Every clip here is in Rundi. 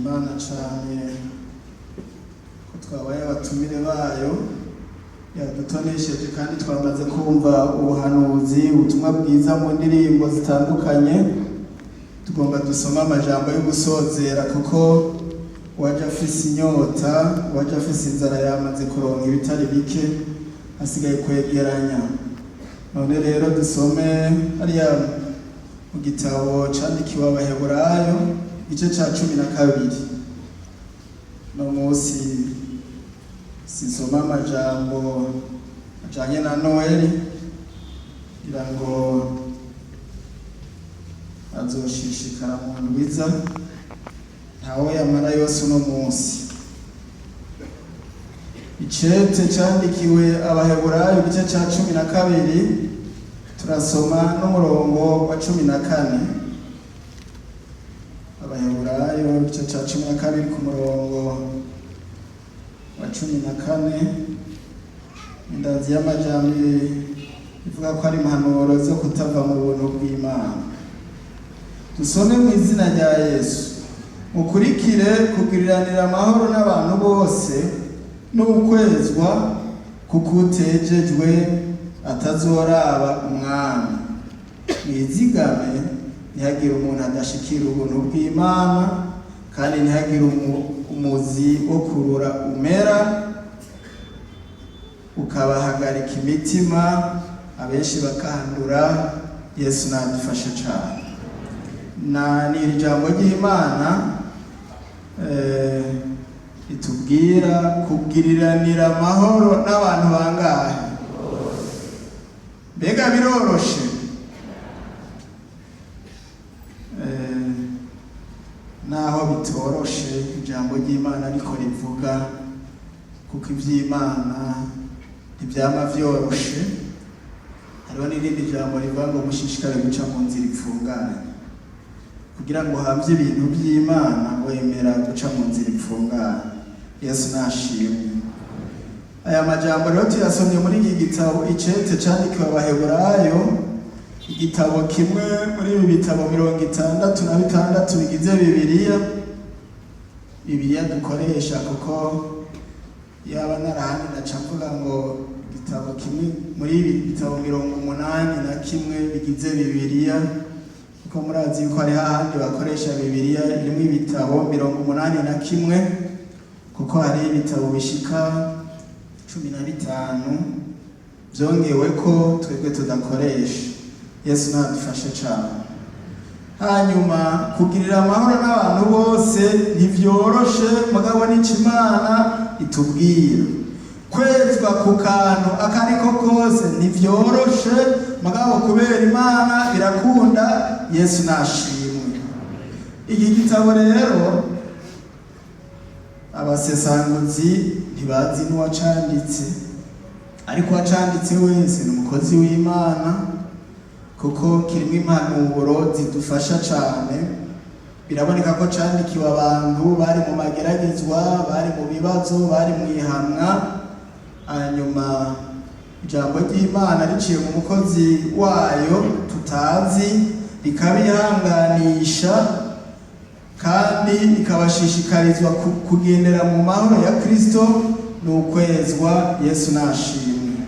Imana cyane ko twabaye abatumire bayo, yadutonesheje kandi twamaze kumva ubuhanuzi, ubutumwa bwiza mu ndirimbo zitandukanye. Tugomba dusome amajambo yo gusozera, kuko uwaje afise inyota, uwaje afise inzara yamaze kuronka ibitari bike, asigaye kwegeranya. None rero dusome hariya mu gitabo candikiwe Abaheburayo, igice ca 12. No munsi sinsoma amajambo ajanye na Noheli, kugira ngo azoshishikara mu ndwiza, ntawe yamara yose uno munsi. Icete candikiwe Abaheburayo, igice ca 12, turasoma n'umurongo wa 14. Abaheburayo, igice ca 12, ku murongo wa 14. Indanzi y'amajambo ivuga ko ari impanuro zo kutava mu buntu bw'Imana. Dusome mu izina rya Yesu. Mukurikire kugiriranira amahoro n'abantu bose n'ukwezwa, kuko utejejwe atazoraba Umwami. Mwizigame, ntihagire umuntu adashikira ubuntu bw'Imana, kandi ntihagire umuzi wo kurura umera ukabahagarika imitima, abenshi bakahandura. Yesu nadufashe cyane. Na ni iri jambo ry'Imana ritubwira kugiriranira amahoro n'abantu bangahe? Mbega biroroshe? Naho bitoroshe, ijambo ry'Imana ariko rivuga, kuko iby'Imana ntibyama vyoroshe. Hariho n'irindi jambo rivuga ngo mushishikare guca mu nzira ipfunganye. Kugira ngo uhamvye ibintu by'Imana, wemera guca mu nzira ipfunganye. Yesu nashimwe. Aya majambo rero tuyasomye muri iki gitabo, icete candikiwe Abaheburayo, igitabo kimwe muri ibi bitabo 66 bigize Bibiliya, Bibiliya dukoresha, kuko yaba narahandi ndaca mvuga ngo igitabo kimwe muri ibi bitabo 81 bigize Bibiliya, kuko murazi yuko hariho ahandi bakoresha Bibiliya irimo ibitabo 81, kuko hari ibitabo bishika 15 vyongewe ko twebwe tudakoresha. Yesu nadufashe cane. Hanyuma kugirira amahoro n'abantu bose ntivyoroshe, mugabo n'ico Imana itubwira. Kwezwa ku kantu akariko kose ntivyoroshe, mugabo kubera Imana birakunda. Yesu nashimwe. Iki gitabo rero abasesanguzi ntibazi n'uwacanditse, ariko uwacanditse wese ni umukozi w'Imana, kuko kirimo impanuro zidufasha cane. Biraboneka ko candikiwe abantu bari mu mageragezwa, bari mu bibazo, bari mu ihamwa. Hanyuma ijambo ry'Imana riciye mu mukozi wayo tutazi rikabihanganisha, kandi rikabashishikarizwa kugendera mu mahoro ya Kristo n'ukwezwa. Yesu nashimwe.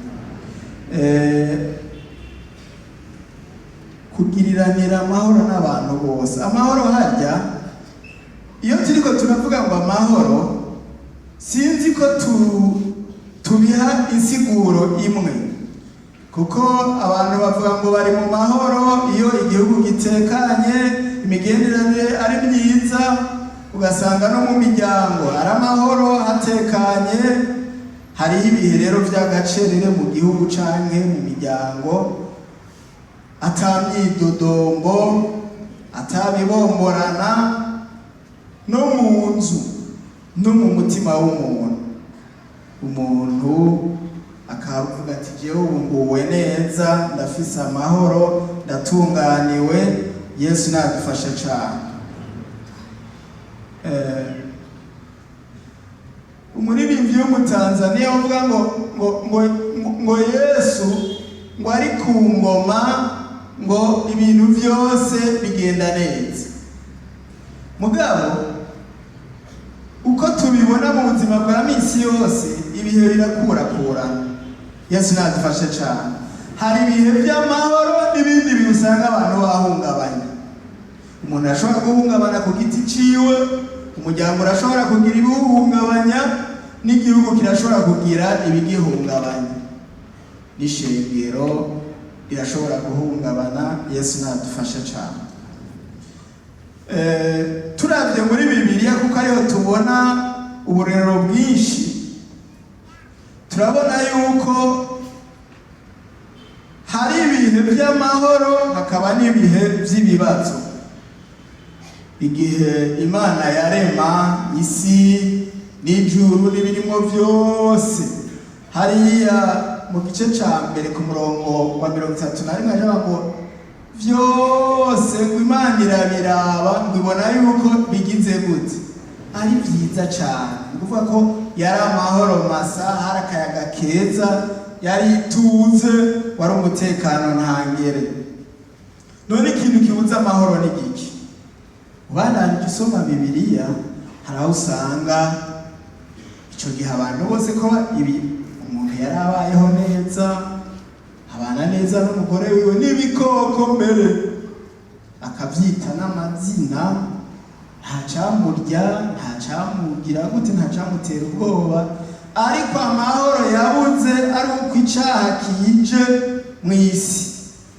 Kugiriranira amahoro n'abantu bose. Amahoro harya, iyo turiko turavuga ngo amahoro, sinzi ko tubiha insiguro imwe, kuko abantu bavuga ngo bari mu mahoro iyo igihugu gitekanye, imigenderanire ari myiza, ugasanga no mu miryango ari amahoro, hatekanye. Hariho ibihe rero vy'agacerere mu gihugu canke mu miryango, ata myidodombo, atabibomborana, no mu nzu no mu mutima w'umuntu, umuntu akavuga ati: "Jewe ubu nguwe neza, ndafise amahoro, ndatunganiwe." Yesu nadufashe cane. Umuririmbyi w'Umutanzaniya uvuga ngo Yesu ngo ari ku ngoma, ngo ibintu byose bigenda neza, mugabo tubibona mu buzima bwa minsi yose, ibihe birakurakurana. Yesu nadufashe cyane. Hari ibihe by'amahoro n'ibindi bihe usanga abantu bahungabanye. Umuntu arashobora guhungabana ku giti ciwe, umuryango urashobora kugira ibiwuhungabanya, n'igihugu kirashobora kugira ibigihungabanya, n'ishengero rirashobora guhungabana. Yesu nadufashe cyane. Turabye muri Bibiliya, kuko ariho tubona uburero bwinshi, turabona yuko hari ibihe by'amahoro hakaba n'ibihe by'ibibazo. Igihe Imana yarema isi n'ijuru n'ibirimo byose, hariya mu gice ca mbere ku murongo wa 31 hajavuga ngo byose ngo Imana irabiraba, ngo ibona yuko bigize gute? Ari byiza cyane. Ni ukuvuga ko yari amahoro masa, hari akayaga keza, yari ituze, wari umutekano ntangere. None ikintu kibuza amahoro ni giki? Ubandanije usoma Bibiliya, hari aho usanga icyo gihe abantu bose ko ibi umuntu yari abayeho neza, abana neza n'umugore wiwe n'ibikoko, mbere akabyita n'amazina, ntacamurya, ntacamugira gute, ntacamutera ubwoba. Ariko amahoro yabuze ari uko icaha kije mu isi.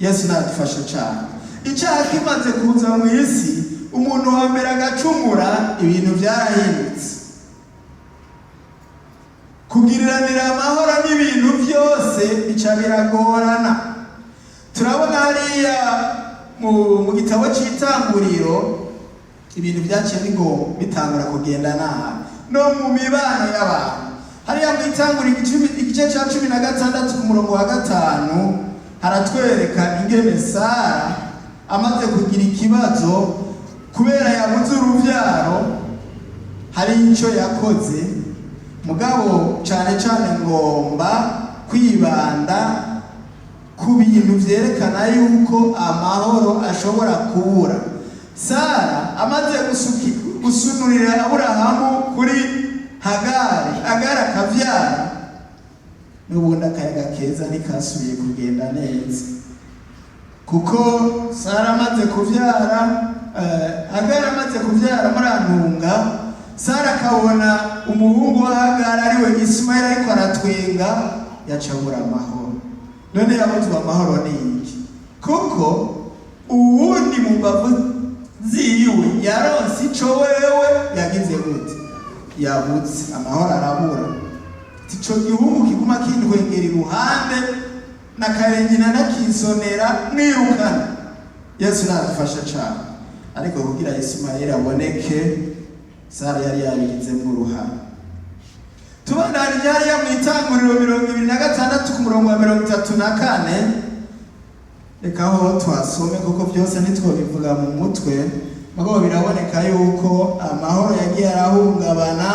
Yesu nadufashe cyane. Icaha kimaze kuza mu isi, umuntu wa mbere agacumura, ibintu byarahindutse. Kugiriranira amahoro n'ibintu byose bica biragorana. Turabona hariya mu gitabo cy'Itanguriro ibintu byaciye bitangura kugenda nabi no mu mibano y'abantu. Hariya mu Itanguriro igice cya 16 ku murongo wa 5 haratwereka ingene Sara amaze kugira ikibazo kubera yabuze urubyaro, hari icyo yakoze. Mugabo cyane cyane ngomba kwibanda ku bintu byerekana yuko amahoro ashobora kubura. Sara amaze gusunurira Aburahamu kuri Hagari, Hagari akabyara, n'ubundi akayaga keza ntikasubiye kugenda neza, kuko Sara amaze kubyara, Hagari amaze kubyara, murantunga, Sara akabona umuhungu wa Hagari ariwe Isimayeli ariko aratwenga, yacabura amahoro. None yabuzwe amahoro ni iki? Kuko uwundi mu mbavu ziwe yaronse ico wewe yagize gute? Yabuze. Amahoro arabura. Ico gihugu kiguma kindwengera iruhande na kare nyina nakinsonera mwirukana. Yesu nadufasha cyane. Ariko kugira Isimayeli aboneke, Sara yari yabigizemo uruhare. Tubandanye hariya mu Itanguriro 26 ku murongo wa 34. Reka aho twasome, kuko byose ntitwobivuga mu mutwe. Mugabo biraboneka yuko amahoro yagiye arahungabana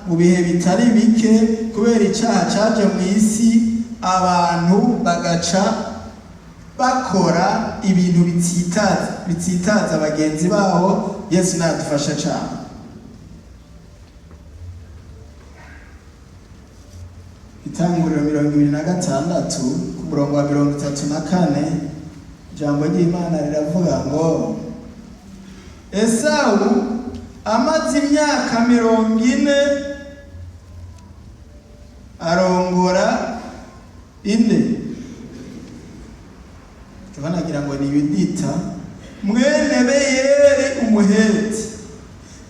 mu bihe bitari bike kubera icyaha cyaje mu isi, abantu bagaca bakora ibintu bitsitaza bagenzi babo. Yesu nadufasha cyane. Itanguriro 26 ku murongo wa 34, ijambo ry'Imana riravuga ngo Esawu amaze imyaka 40 arongora inde, banagira ngo ni Yudita mwene Beyeri Umuheti,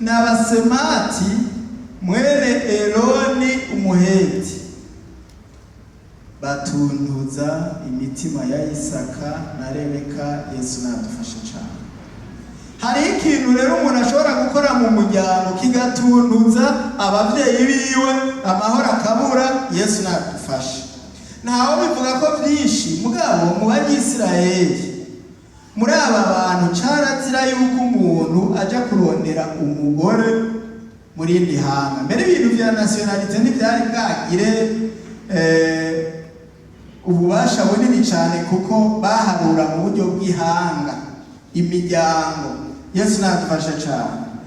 na Basemati mwene Eloni Umuheti, batuntuza imitima ya Isaka na Rebeka. Yesu nadufashe cyane. Hari ikintu rero umuntu ashobora gukora mu muryango kigatuntuza ababyeyi biwe, amahoro akabura. Yesu nadufashe. Ntawe bivuga ko byinshi, mugabo mu Banyisirayeli, muri aba bantu, cyarazira yuko umuntu aja kurondera umugore muri indi hanga. Mbere ibintu bya nationalité ntibyari bwagire ububasha bunini cyane, kuko baharura mu buryo bw'ihanga, imiryango. Yesu nadufasha cyane.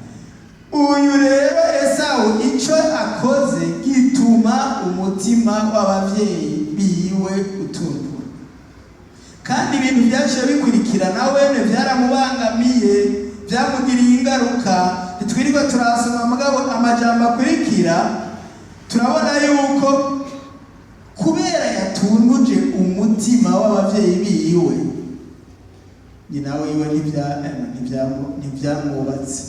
Uyu rero Esawu, icyo akoze gituma umutima w'ababyeyi biwe utundura, kandi ibintu byaciye bikurikirana wene byaramubangamiye, byamugiriye ingaruka. Ntitwirirwa turasoma, mugabo amajambo akurikira turabona yuko kubera yatunduje umutima w'ababyeyi biwe, nyina wiwe ntibyamwubatse,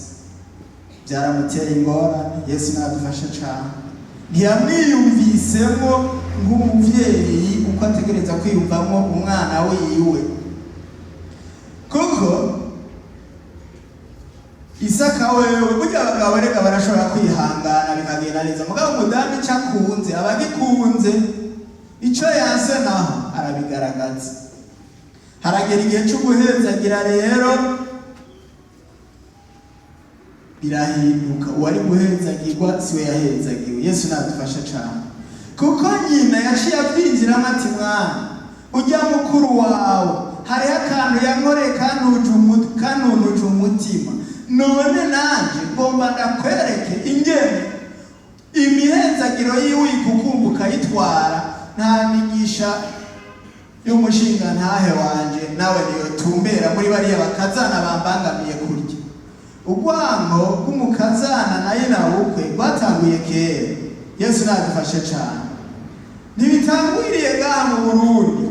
byaramuteye ingorane. Yesu nadufashe cyane. Ntiyamwiyumvisemo nk'umubyeyi uko ategereza kwiyumvamo umwana wiwe, kuko Isaka wewe, burya abagabo reka barashobora kwihangana bikagenda neza, mugabo umudamu icyo akunze aba agikunze, icyo yanse naho arabigaragaza. Haragera igihe cyo guhezagira rero birahinduka, uwari guhezagirwa siwe yahezagiwe. Yesu nadufashe cyane, kuko nyina yaciye abyinjiramo ati: "Mwana, ujya mukuru wawe hariho akantu yankoreye kanunuje umutima. None nanje ngomba ndakwereke ingene imihezagiro yiwe ikukumva ukayitwara. Nta migisha y'umushinga ntahe wanje nawe niyo tumbera muri bariya bakazana bambangamiye kurya." Urwango rw'umukazana na nyinabukwe rwatanguye kera. Yesu nadufashe cyane. Ntibitangwiriye ngaha mu Burundi,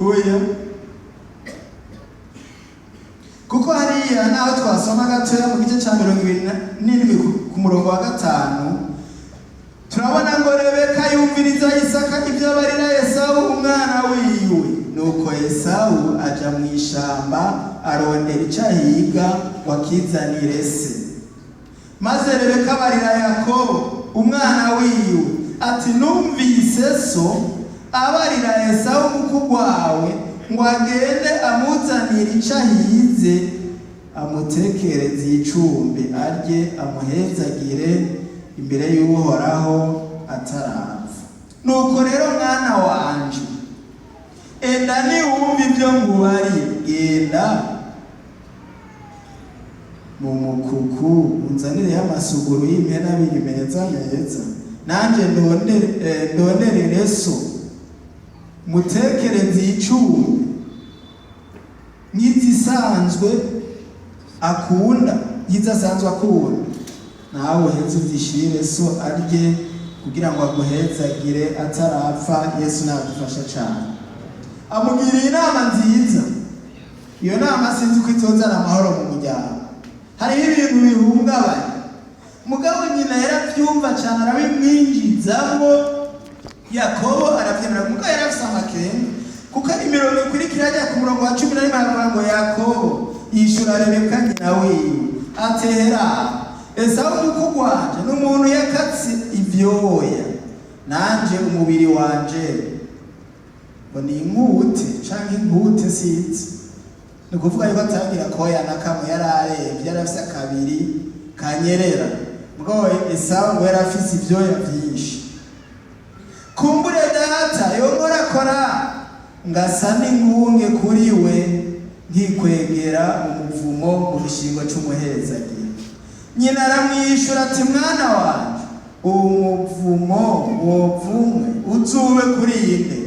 oya, kuko hariya naho twasoma gatoya mu gice cya 27 ku murongo wa 5, turabona ngo Rebeka yumviriza Isaka ibyo abarira Esawu umwana wiwe. Nuko Esawu aja mu ishamba arondera icyo ahiga ngo akizanire se. Maze Rebeka abarira Yakobo umwana wiwe ati: "Numvise so abarira Esawu mukuru wawe ngo agende amuzanire icyo ahize, amutekereze icumbi, arye, amuhezagire imbere y'Uhoraho atarapfa. Nuko rero mwana wanje, enda niwumva ibyo nkubariye, genda mu mukuku unzanireyo amasuguru y'impene abiri meza meza, nanjye ndonderere so, mutekereze icumbi nk'izisanzwe akunda, nk'izo asanzwe akunda. Nawe uheze uzishire so arye, kugira ngo aguhezagire atarapfa." Yesu nadufasha cyane. Amugiriye inama nziza. Iyo nama sinzi ko izozana amahoro mu muryango. Hariho ibintu bihungabanya, mugabo nyina yarabyumva cyane, arabimwinjizamo. Yakobo arabyemera, mugabo yari afise amakenga, kuko imirongo ikurikira ajya ku murongo wa 11 aravuga ngo: "Yakobo yishura Rebeka nyina wiwe atera: Esawu mukuru wanje n'umuntu yakatse ibyoya, nanje umubiri wanje ngo ni inkute canke inkute, sinzi." Ni ukuvuga yuko atagira koya na kamwe, yari arevye, yari afise akabiri kanyerera, mugabo Esawu ngo yari afise ibyoya vyinshi. "Kumbure data yonkorakora ngasa n'ingunge kuri we, nkikwegera umuvumo mu gishingo c'umuhezagiro." Nyina aramwishura ati: "Mwana wanje, umuvumo wovumwe uzube kuri inde?"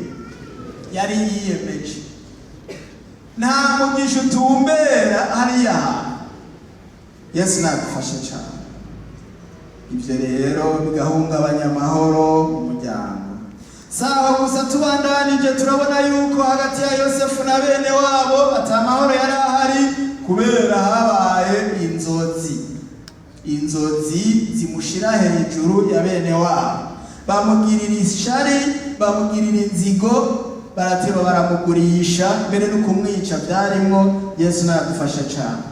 Yari yiyemeje, nta mugisha utumbera hariya hantu. Yesu nagufashe cyane. Ibyo rero bigahungabanya amahoro mu muryango. Saho gusa, tubandanije turabona yuko hagati ya Yosefu na bene wabo ata mahoro yari ahari, kubera habaye inzozi, inzozi zimushira hejuru ya bene wabo. Bamugirira ishari, bamugirira inzigo, barateba baramugurisha, mbere no kumwica byarimwo. Yesu nadufasha cyane.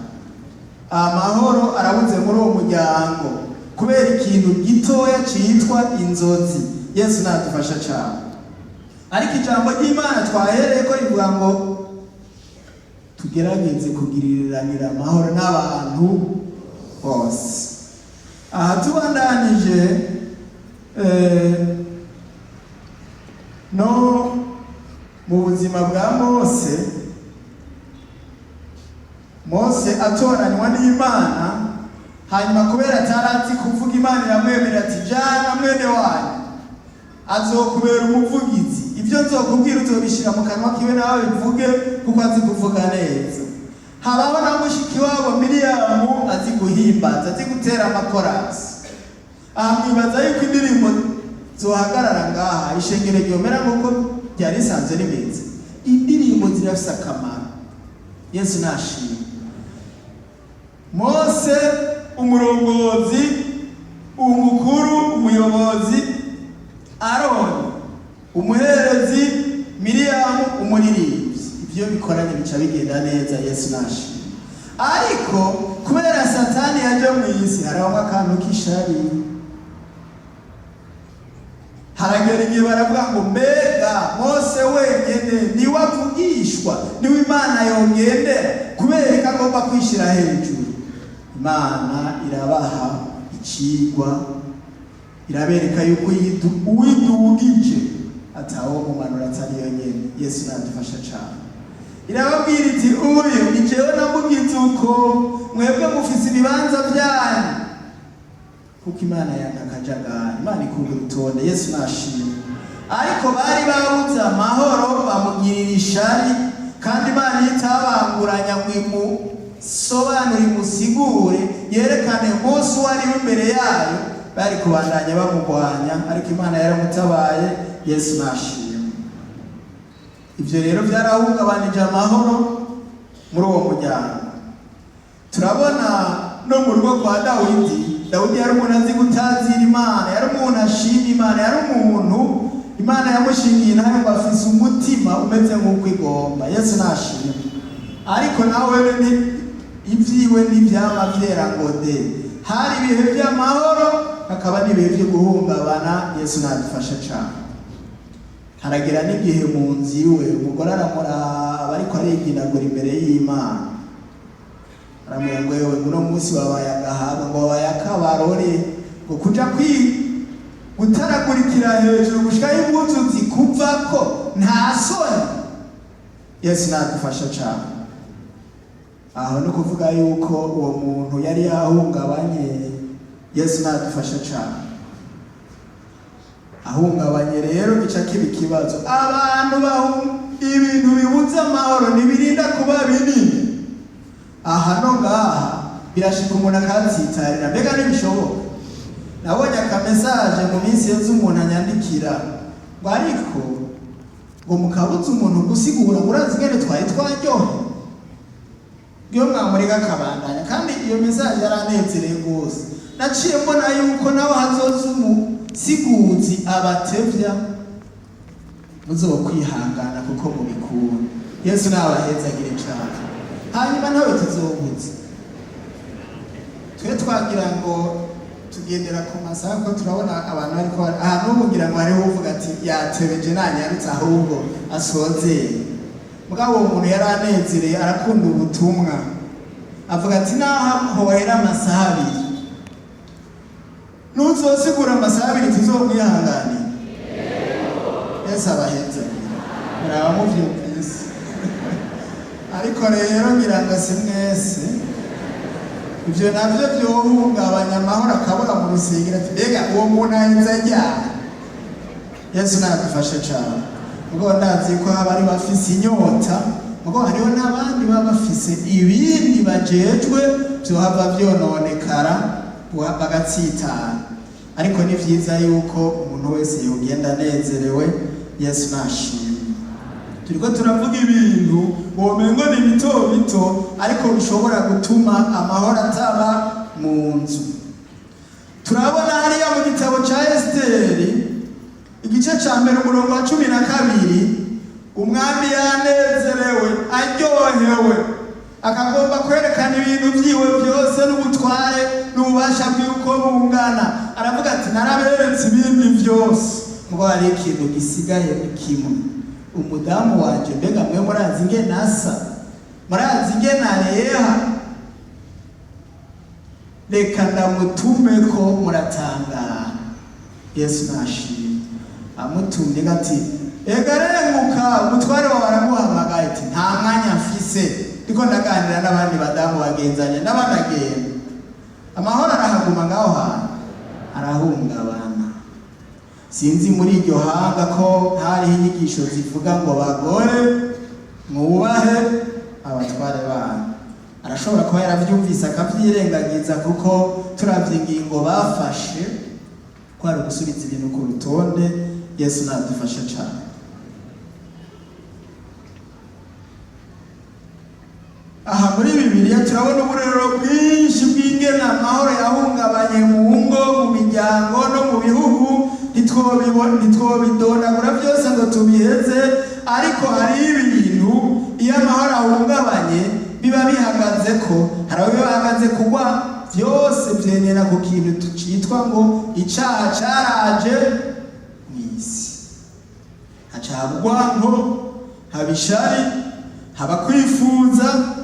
Amahoro arabuze muri uwo muryango kubera ikintu gitoya citwa inzozi. Yesu nadufasha cyane. Ariko ijambo ry'Imana twahereye ko rivuga ngo tugerageze kugiriranira amahoro n'abantu bose. Aha tubandanije no mu buzima bwa Mose, Mose atoranywa n'Imana, Hanyuma kubera atarazi kuvuga, Imana iramwemerera ati: "Jana mwene wanyu, azokubera umuvugizi. Ibyo nzokubwira uzobishyira mu kanwa kiwe, nawe bivuge, kuko azi kuvuga neza." Habaho na mushiki wabo Miriyamu, azi guhimbaza, azi gutera amakorasi. Aha mwibaza yuko indirimbo zohagarara ngaha, ishengero ryomera nk'uko ryari risanzwe rimeze? Indirimbo zirafise akamaro. Yesu nashimwe. Mose umurongozi, umukuru, umuyobozi, Aroni umuherezi, Miriyamu umuririmbyi, ibyo bikoranye bica bigenda neza. Yesu nashimwe. Ariko kubera Satani yaje mu isi, hariho akantu k'ishari. Haragera igihe baravuga ngo: "Mbega Mose wenyene niwe avugishwa, niwe Imana yogendera? Kubera ko agomba kwishyira hejuru." Imana irabaha icigwa, irabereka yuko uwidugije atawo mumanura atari yo nyene. Yesu nadufasha cane. Irababwira iti: "Uyu ni jewe namugize uko, mwebwe mufise ibibanza byanyu." Kuko Imana yanga akajagari, Imana ikunda urutonde. Yesu nashimwe. Ariko bari babuze amahoro, bamugirira ishari. Kandi Imana iyo itabanguranya ngo imusobanure, imusigure, yerekane umunsi uwo ari we imbere yayo, bari kubandanya bamugwanya. Ariko Imana yaramutabaye. Yesu nashimwe. Ibyo rero byarahungabanije amahoro muri uwo muryango. Turabona no mu rugo kwa Dawidi. Dawidi yari umuntu azi gutazira Imana, yari umuntu ashima Imana, yari umuntu Imana yamushingiye nawe ngo afise umutima umeze nk'uko igomba. Yesu nashimwe. Ariko nawe ni ibyiwe ntibyama byera ngo de. Hari ibihe by'amahoro, hakaba n'ibihe byo guhungabana. Yesu nadufasha cyane. Haragera n'igihe mu nzu iwe umugore aramuraba ariko ariginagura imbere y'Imana, aramubwira ngo: "Yewe, uno munsi wabaye agahanga, ngo wabaye akabarore, ngo kuja kwi gutaragurikira hejuru gushikaho impuzu zikuvako, nta soni?" Yesu nadufasha cyane. Aho ni ukuvuga yuko uwo muntu yari yahungabanye. Yesu nadufasha cyane. Ahungabanye rero, gica kiba ikibazo. Abantu ibintu bibuze amahoro ntibirinda kuba binini. Aha no ngaha birashika umuntu akatsitarira. Mbega ntibishoboka? Nabonye akamesaje mu minsi yeze, umuntu anyandikira ngo: "Ariko ngo mukabuza umuntu gusigura, ngo urazi ingene twari twaryohe iyo mwamureka akabandanya." Kandi iyo mesaje yaranezereye rwose. Naciye mbona yuko nawe hazoza umusiguzi abatevya, muzokwihangana kuko mubikunda. Yesu nabahezagire cane. Hanyuma ntawe tuzobuze. Twe twagira ngo tugendera ku masaha, ko turabona abantu ariko aha n'ubu ngira ngo hariho uvuga ati: "Yatebeje, nanyarutse ahubwo asozeye." Mugabo uwo muntu yari anezereye, arakunda ubutumwa, avuga ati: "Naho hohera amasaha 2, nuzosigura amasaha 2 tuzomwihanganira." Yesu abahezagire. Muraba muvyumvise. Ariko rero ngira ngo si mwese ibyo navyo vyohungabanya amahoro akabura mu rusengero, ati: "Mbega uwo muntu aheza ryari?" Yesu nadufashe cane. Ubwo ndazi ko haba ari bafise inyota, ubwo hariho n'abandi baba bafise ibindi bajejwe, vyohava vyononekara bagatsitara. Ariko ni vyiza yuko umuntu wese yogenda anezerewe. Yesu nashimwe. Turiko turavuga ibintu womengo ni bito bito, ariko bishobora gutuma amahoro ataba mu nzu. Turabona hariya mu gitabo ca Esiteri, igice ca 1, umurongo wa 12, umwami yanezerewe, aryohewe, akagomba kwerekana ibintu vyiwe byose n'ubutware n'ububasha bw'uko bungana. Aravuga ati: "Naraberetse ibindi byose, ngo hari ikintu gisigaye kimwe, umudamu wanje. Mbega mwe murazi ingene asa? Murazi ingene areha? Reka ndamutume ko muratangara." Yesu nashimwe. Amutumye ati: "Ega renguka, umutware wawe araguhamagaye." Ati: "Nta mwanya mfise, ndiko ndaganira n'abandi badamu bagenzanye n'abandi." Agenda amahoro. Araguma ngaho hantu, arahungabana. Sinzi muri iryo hanga ko hariho inyigisho zivuga ngo bagore mwubahe abatware banyu. Arashobora kuba yaravyumvise akavyirengagiza, kuko turavye ingingo bafashe ko ari ugusubiza ibintu ku rutonde. Yesu nadufashe cane. Aha muri Bibiliya turabona uburero bwinshi bw'ingene amahoro yahungabanye mu ngo, mu miryango no mu bihugu. Ntitwobidondagura byose ngo tubiheze, ariko hari ibintu iyo amahoro ahungabanye biba bihagaze ko hari aho biba bihagaze kugwa byose byenera ku kintu citwa ngo icaha caraje mw'isi, haca haba urwanko, haba ishari, haba kwifuza,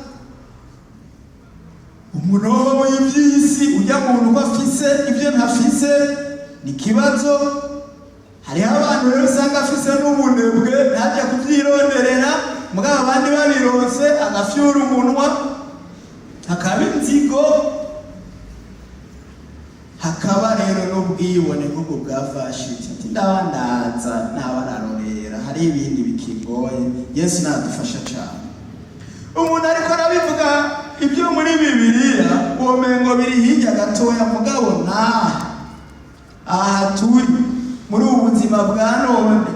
umunoho w'ivy'isi. Ujya muntu uko afise ibyo ntafise ni ikibazo. Hariho abantu rero usanga afise n'ubunebwe, ntajya kuvyironderera, mugabo abandi babironse agafyura umunwa, hakaba inzigo, hakaba rero n'ubwibone nk'ubwo bwa Vashiti, ati ndaba ndaza ntaba ararorera, hari ibindi bikigoye. Yesu nadufasha cane. Umuntu ariko arabivuga ibyo muri Bibiliya womengo biri hirya gatoya, mugabo naha aha turi muri ubu buzima bwa none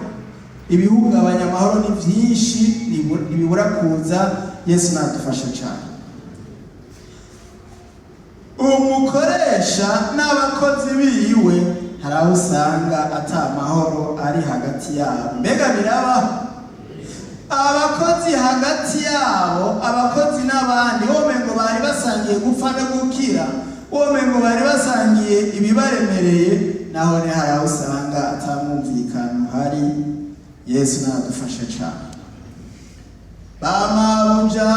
ibihungabanya amahoro ni byinshi, ntibibura kuza. Yesu nadufasha cane. Umukoresha n'abakozi biwe hari aho usanga ata mahoro ari hagati yabo. Mbega birabaho? Abakozi hagati yabo, abakozi n'abandi, womengo bari basangiye gupfa no gukira, womengo bari basangiye ibibaremereye, naho ni hari aho usanga atamwumvikano hari. Yesu nadufashe cane. Ba mabuja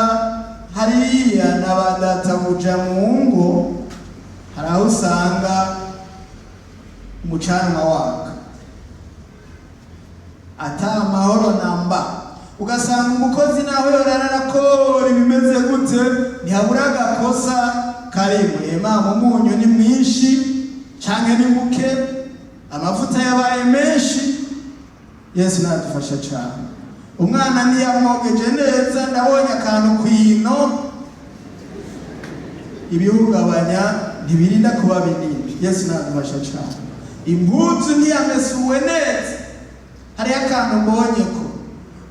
hariya na ba databuja mu ngo, hari aho usanga umucanwa waka ata amahoro namba, ugasanga umukozi nawe yorara arakora ibimeze gute, ntihabura agakosa karimo. Ema umunyu ni mwinshi canke ni muke, amavuta yabaye menshi. Yesu nadufasha cane. Umwana ntiyamwogeje neza, ndabonye akantu kwino. Ibihungabanya ntibirinda kuba binini. Yesu nadufasha cane. Impuzu ntiyamesuwe neza, hariyo akantu mbonye ko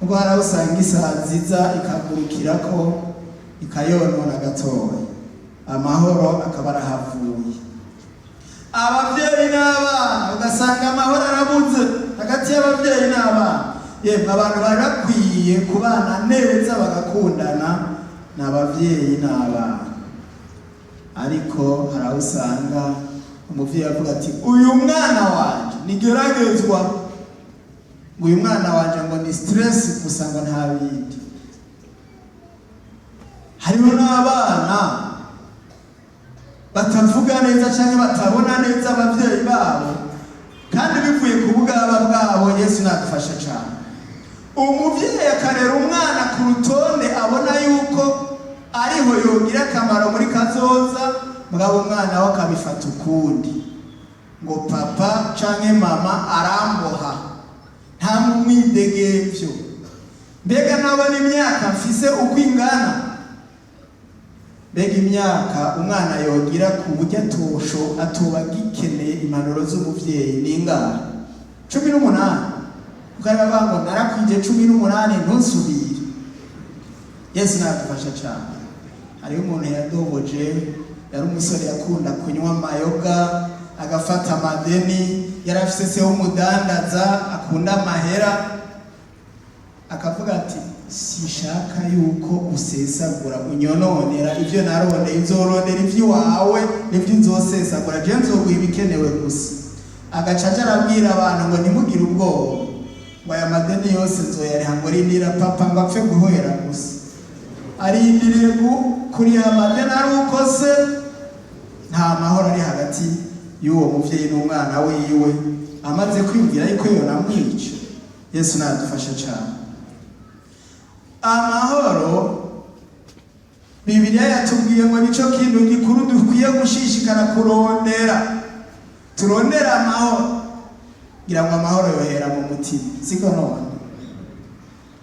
ubwo hari aho usanga isaziza ikagurukirako ikayonona gatoya, amahoro akaba arahavuye. Ababyeyi n'abana, ugasanga amahoro arabuze hagati y'ababyeyi n'abana. Yemwe, abantu bari bakwiye kubana neza bagakundana ni ababyeyi n'abana, ariko hari aho usanga umuvyeyi avuga ati uyu mwana wanje nigeragezwa, ngo uyu mwana wanje ngo ni stress gusa, ngo nta bindi. Hariho n'abana batavuga neza canke batabona neza abavyeyi babo, kandi bivuye ku bugaba bwabo. Yesu nadufasha cane. Umuvyeyi akarera umwana ku rutonde abona yuko ariho yogira akamaro muri kazoza, mugabo umwana we akabifata ukundi, ngo papa canke mama aramboha, nta mumwidegemvyo. Mbega nabona imyaka mfise uko ingana, mbega imyaka umwana yogira ku buryo atosho atoba agikeneye impanuro z'umuvyeyi ni ingahe? 18? Kuko ari bavuga ngo narakwije 18, ntusubire. Yesu nadufasha cane. Hariho umuntu yadoboje, yari umusore yakunda kunywa amayoga, agafata amadeni, yari afise se w'umudandaza akunda amahera, akavuga ati sinshaka yuko usesagura unyononera ibyo narondeye, uzorondera iby'iwawe nibyo nzosesagura, je nzoguha ibikenewe gusa. Agaca aja arabwira abantu ngo ntimugire ubwoba, ngo aya madeni yose nzoyariha, ngo rindira papa ngo apfe guhera gusa. Arindiriye kuriha amadeni ari uko se nta mahoro ari hagati y'uwo muvyeyi n'umwana wiwe, amaze kwiyumvira yuko yonamwica. Yesu nadufasha cane. Amahoro Bibiliya yatubwiye ngo nico kintu gikuru dukwiye gushishikara kurondera. Turondera amahoro, ngira ngo amahoro yohera mu mutima, siko? None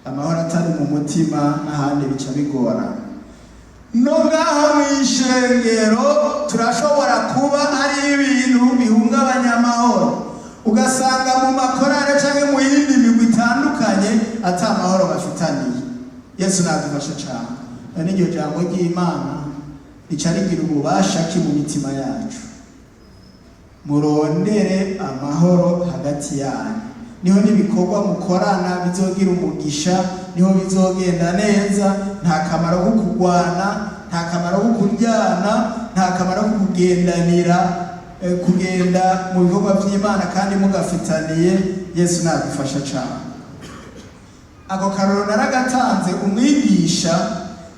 amahoro atari mu mutima, n'ahandi bica bigorana. No ngaho mw'ishengero turashobora kuba hari ibintu bihungabanya amahoro, ugasanga mu makorale canke mu yindi migwi itandukanye ata amahoro bafitaniye. Yesu nadufashe cane. None iryo jambo ry'Imana rica rigira ububasha ki mu mitima yacu? Murondere amahoro hagati yanyu, niho n'ibikorwa mukorana bizogira umugisha, niho bizogenda neza. Nta kamaro ko kurwana, nta kamaro ko kuryana, nta kamaro ko kugendanira, kugenda mu bikorwa by'Imana kandi mugafitaniye. Yesu nadufasha cyane. Ako karoro naragatanze. Umwigisha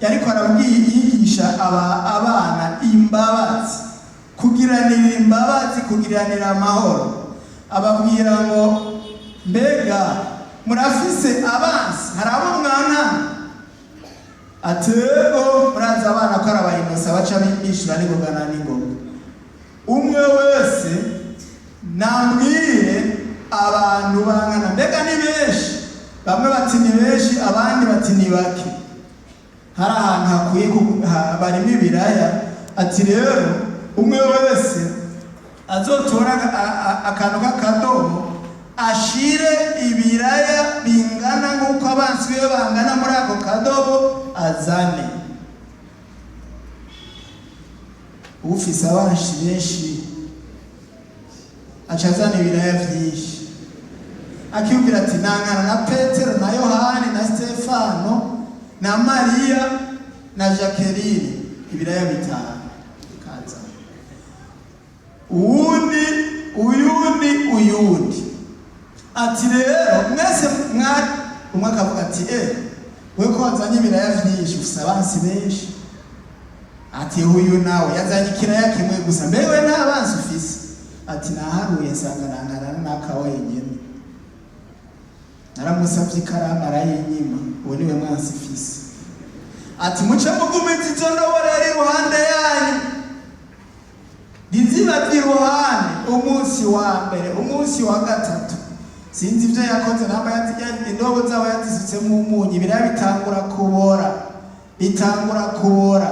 yariko arabwiye, yigisha abana imbabazi, kugiranira imbabazi, kugiranira amahoro. Ababwira ngo: "Mbega murafise abansi? Hari abo mwankana?" Ati: "Ego." Murazi abana ko ari abayinosa, baca bishura n'ingoga na n'ingoga. "Umwe wese nambwire abantu bangana. Mbega ni benshi?" Bamwe bati: "Ni benshi." Abandi bati: "Ni bake." Hari ahantu hakwiye barimo ibiraya. Ati: "Rero umwe wese azotora akantu k'akadomo, ashire ibiraya bingana nk'uko abansi biwe bangana muri ako kadobo, azane." Ufise abanshi benshi aca azana ibiraya vyinshi, akiyumvira ati: "Nankana na Petero na Yohani na Stefano na Mariya na Jacqueline, ibiraya 5." Kaza uwundi, uyundi, uyundi, ati: "Rero mwese mwari." Umwe akavuga ati: "Eh, we ko wazanye ibiraya vyinshi, ufise abansi benshi." Ati: "Uyu nawe yazanye ikiraya kimwe gusa, mbewe nta bansi ufise?" Ati: "Naharuye nsanga nangana n'aka wenyene, naramusavye ikaramu arayinyima, uwo niwe mwansi mfise." Ati: "Muce mugumiza izo ndobo rero iruhande yanyu, ntizibave iruhande." Umunsi wa mbere, umunsi wa gatatu, sinzi ibyo yakoze, namba indobo zabo yazisutsemo umunyu, ibiraya bitangura kubora, bitangura kubora.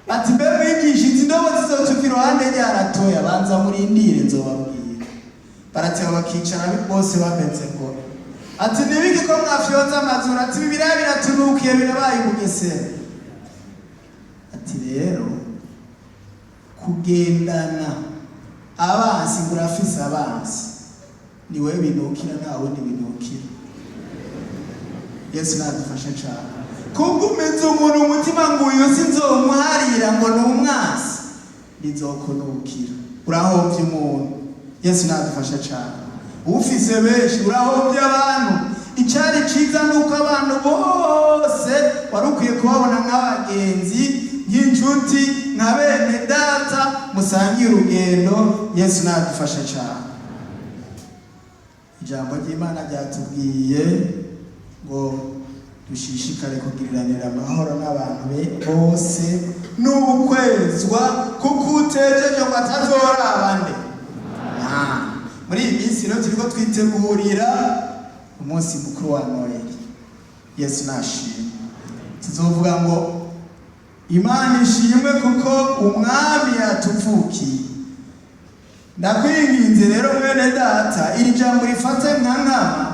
Ati: "Mbe mwigisha, izi ndobo zizotuva iruhande ryaratoya?" "Banza murindire, nzobabwira." Barateba, bakicara bose bameze ngo. Ati: "Nibiki ko mwafyonze amazuru?" Ati: "Ibi biraya biratunukiye, birabaye ubugesera." Ati: "Rero kugendana abansi ngo urafise abansi, ni wewe binukira, nta wundi binukira." Yesu nadufashe cane. Kugumiza umuntu umutima ngo uyu sinzomuharira, ngo ni umwansi, bizokunukira, urahovye umuntu. Yesu nadufashe cane. Ufise benshi, urahovye abantu. Icari ciza ni uko abantu bose wari ukwiye kubabona nk'abagenzi, nk'inshuti, nka bene data musangiye urugendo. Yesu nadufashe cane. Ijambo ry'Imana ryatubwiye ngo dushishikare kugiriranira amahoro n'abantu bose n'ukwezwa, kuko utejeje ngo atazoraba nde. Muri iyi minsi rero turiko twitegurira umunsi mukuru wa Noheli. Yesu nashimwe. Tuzovuga ngo: "Imana ishimwe kuko umwami yatuvukiye." Ndakwinginze rero mwene data, iri jambo rifate nka nkama,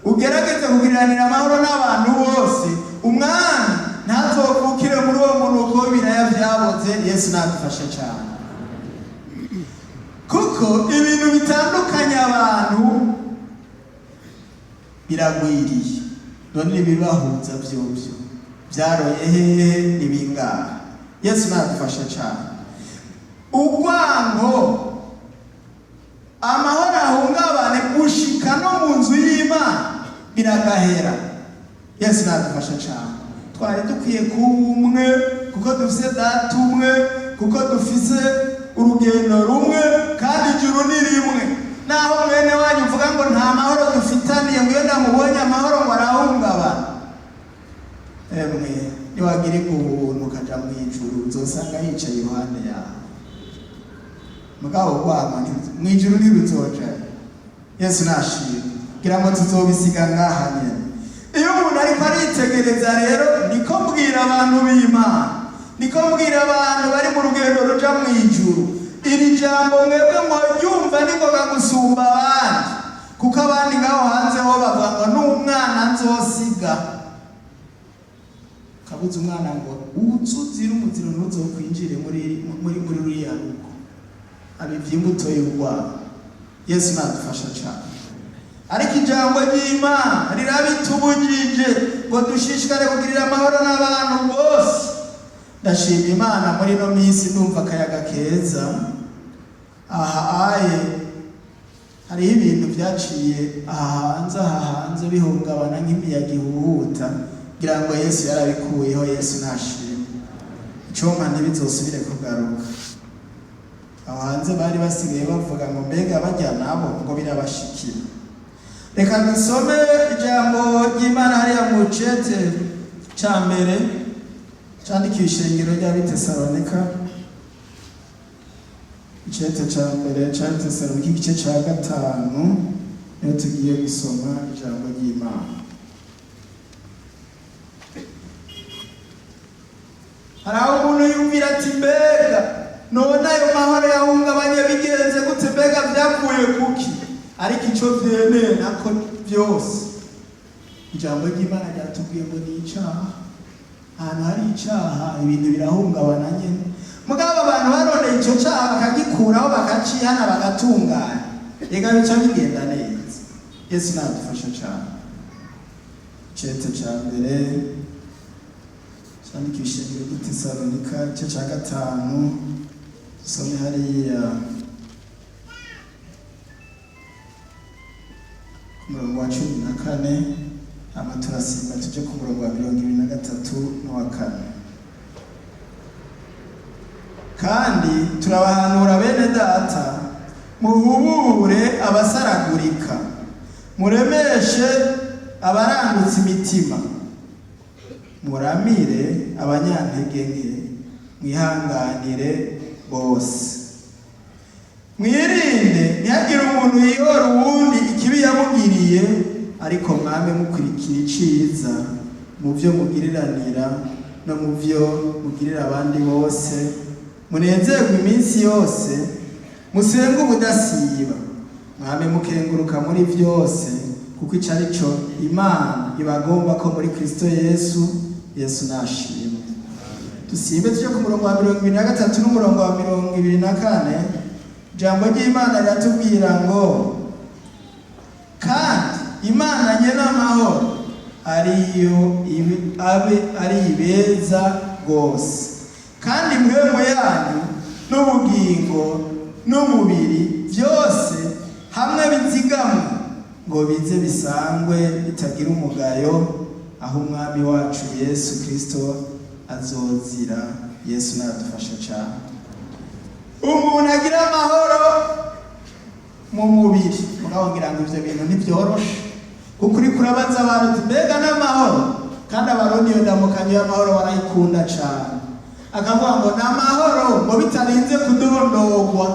ugerageze kugiriranira amahoro n'abantu bose, umwami ntazovukire muri uwo munuko w'ibiraya vyaboze. Yesu nadufashe cyane, kuko ibintu bitandukanye abantu biragwiriye. None ibibahuza vyovyo vyaroye hehe? Nibingahe? Yesu nadufashe cyane. Urwango, amahoro ahungabane gushika no mu nzu y'Imana, biragahera. Yesu nadufashe cyane. Twari dukwiye kuba umwe, kuko dufise data umwe, kuko dufise urugendo rumwe, kandi ijuru ni rimwe. Naho mwene wanyu uvuga ngo nta mahoro dufitaniye, ngo iyo ndamubonye amahoro ngo arahungabana, emwe. Niwagirirwa ubuntu ukaja mu ijuru, uzosanga yicaye iruhande yawe. Mugabo rwama mu ijuru ntiruzojayo. Yesu nashimwe. Kugira ngo tuzobisiga ngaha nyene. Iyo umuntu ariko aritegereza rero, niko mbwira abantu b'Imana, niko mbwira abantu bari mu rugendo ruja mu ijuru, iri jambo mwebwe mworyumva ningoga gusumba abandi, kuko abandi ngaho hanze ho bavuga ngo n'umwana nzosiga. Kabuze umwana ngo uzuzire umuziro, ntuzokwinjire muri ruriya rugo. Abivye imbuto y'urwara. Yesu nadufasha cane. Ariko ijambo ry'Imana rirabitubujije ngo dushishikare kugirira amahoro n'abantu bose. Ndashima Imana, muri ino minsi ndumva akayaga keza. Aha aye hariho ibintu byaciye aha hanze bihungabana nk'imiyaga ihuhuta, kugira ngo Yesu yarabikuyeho. Yesu nashimwe. Icompa ntibizosubire kugaruka. Aho hanze bari basigaye bavuga ngo mbega bajya nabo ngo birabashikira. Reka dusome ijambo ry'Imana hariya mu cete ca mbere candikiwe ishengero ry'Abitesalonika, icete ca mbere c'Abitesalonika, igice ca 5, niyo tugiye gusoma ijambo ry'Imana. Hari aho umuntu yumvira ati: "Mbega none ayo mahoro yahungabanye bigenze gute? Mbega vyavuye kuki?" Ariko ico vyemeye nako vyose, ijambo ry'Imana ryatubwiye ngo ni icaha. Ahantu hari icaha ibintu birahungabana nyene. Mugabo abantu barondeye ico caha bakagikuraho, bakacihana, bagatungana, reka bica bigenda neza. Yesu nadufasha cane. Icete ca mbere candikisha ishengero ry'i Tesalonika, igice ca 5, dusome hariya ku murongo wa 14, hama turasimba tuje ku murongo wa 23 n'uwa 4. Kandi turabahanura, bene data, muhubure abasaragurika, muremeshe abarangutse imitima, muramire abanyantege nke, mwihanganire bose. Mwirinde ntihagire umuntu yihora uwundi ikibi yamugiriye, ariko mwame mukurikira iciza mu byo mugiriranira no mu byo mugirira abandi bose. Munezerwe iminsi yose, musenge ubudasiba, mwame mukenguruka muri byose, kuko ico ari cyo Imana ibagomba ko muri Kristo Yesu. Yesu nashimwe. Dusimbe tuje ku murongo wa 23 n'umurongo wa 24. Ijambo ry'Imana riratubwira ngo: "Kandi Imana nyene amahoro ariyo abe ari ibeza rwose, kandi impwemu yanyu n'ubugingo n'umubiri byose hamwe bizigamwe, ngo bize bisangwe bitagira umugayo aho Umwami wacu Yesu Kristo azozira." Yesu nadufasha cyane. Umuntu agira amahoro mu mubiri. Mugabo ngira ngo ivyo bintu ntibyoroshe, kuko uriko urabaza abantu uti: "Mbega n'amahoro?" Kandi Abarundi iyo ndamukanyo y'amahoro barayikunda cane. Akavuga ngo ni amahoro, ngo bitarinze kudondogwa.